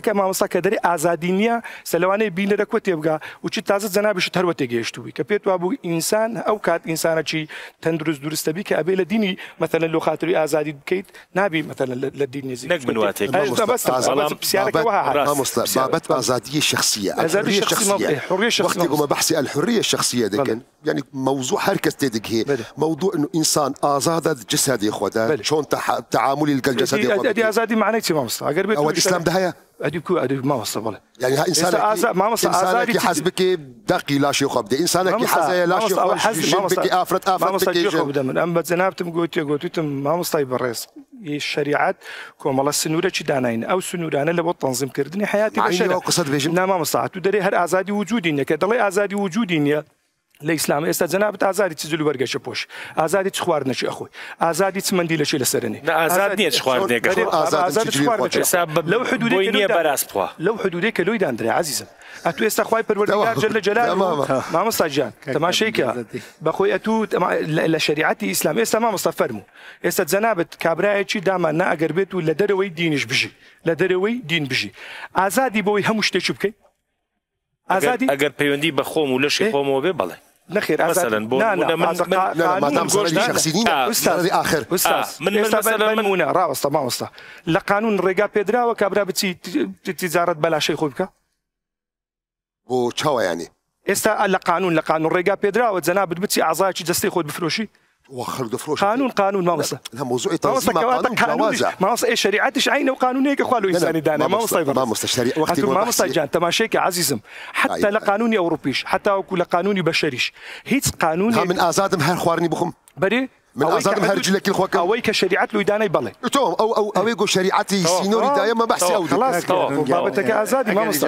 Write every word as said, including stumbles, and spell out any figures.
کە مامۆستا کە دەرێ ئازادی نییە، سەلەوانەیە بینەرە کوە تێبگا و چی تازە جەنابیشت هەروە تێگەیشتووی کە پێت وابوو ئینسان ئەو کات ئینسانەکی تەندروست دروستە بی کە ئەبێ لە دینی مەتەلەن لۆ خاتری ئازادی بکەیت، نابی مەتەلەن لە دینی زیک. نەک من واتێک. مامۆستا، بابەت ئازادیە شخصیە، ئازادی شخصی، حڕیە شخصیە. وەختی گومە بەحسی الحریە شخصیە دەکەن. یعنی مەوزوع هەر کەس تێدەگهێ. مەوضوع انه انسان ئازادە جسدی خۆدا، چۆن تەعاملی لەگەڵ جسدی خۆ. ئەدی ئازادی معنای چی مامۆستا؟ ئەگەر بێت ئەوە ئیسلام دەهەیە. ئەدی کو ئەدی مامۆستا بڵێ. یعنی ئینسانێکی حەز بکێ دەقی لاشی خۆ بدێ، ئینسانێکی حەزەیە لاشی خۆ ژین بکێ، ئافرەت ئافرەت بکێ. خۆ بدە من ئەم بە جەنابتم گوتیە، گوتیتم مامۆستای بەڕێز، شریعت کۆمەڵە سنوورەکی داناین، ئەو سنوورانە لە بۆ تەنظیم کردنی حیاتی بەشەرە. قسە دەبێژم. نا مامۆستا، تو دەرێ هەر ئازادی وجودی نیە، کە دەڵێ ئازادی وجودی نیە لە ئیسلام. ئێستا جەنابت ئازادی چ جلوبەرگەکە پۆش، ئازادی چ خواردنەکی ئەخۆی، ئازادی چ مەندیلەکی لەسەرنی. ئازاد نییە چ خواردنێکی. ئازاد چ خواردنێکی. لەو حدودەی نیە بەراست بخوا. لەو حدودەی کە لۆی داندرێ عزیزم. ئەتو ئێستا خوای پەروەردگار جل جلاله. مامۆستا گیان، تەماشەی کە بەخۆی ئەتو لە شریعەتی ئیسلام. ئێستا مامۆستا فەرموو، ئێستا جەنابت کابرایەکی دامان نا ئەگەر بێت و لە دەرەوەی دینیش بژی، لە دەرەوەی دین بژی، ئازادی بۆی هەموو شتێکی بکەی؟ ئازادی؟ ئەگەر پەیوەندی بە خۆم و لەشی خۆمەوە بێ، بەڵێ. نەخێر، ئازادی. مەسەلەن بۆ نمونە من، مادام زەرەری شەخسی نینە، زەرەری ئاخر. ئوستاز، من، من ئێستا مەسەلەن بە من نمونە، ڕاوەستە مامۆستا. لە قانون ڕێگا پێدراوە کابرا بچی تی-، تیجارەت بەلاشەی خۆی بکە؟ بۆ چاوە یانی؟ ئێستا لە قانون، لە قانون ڕێگا پێدراوە جەنابت بچی ئازایەکی جەستەی خۆت بفرۆشی؟ وە خەڵک دەفرۆشێت. قانون، قانون مامۆستا. لە مەوزوعی تەنزیم قانون جیاوازە. مامۆستا ئێ شریعەتیش عینە و قانونەیە کە خوا لۆ ئینسانی دانە مامۆستای بەڕێز. مامۆستا شریعەت وەختی مامۆستا گیان تەماشەیەکە عزیزم، حتی لە قانونی ئەوروپیش، حتی وەکو لە قانونی بەشەریش هیچ قانونی. من ئازادم هەر خواردنی بخۆم. بەرێ من ئازادم هەر جلەکی خۆکەم. ئەوەی کە شریعەت لۆی دانای بەڵێ. تۆ ئەو ئەو ئەوەی گۆ شریعەتی سینۆری دایە مە بەحسی ئەو دەکەن. بابەتەکە ئازادی مامۆستا.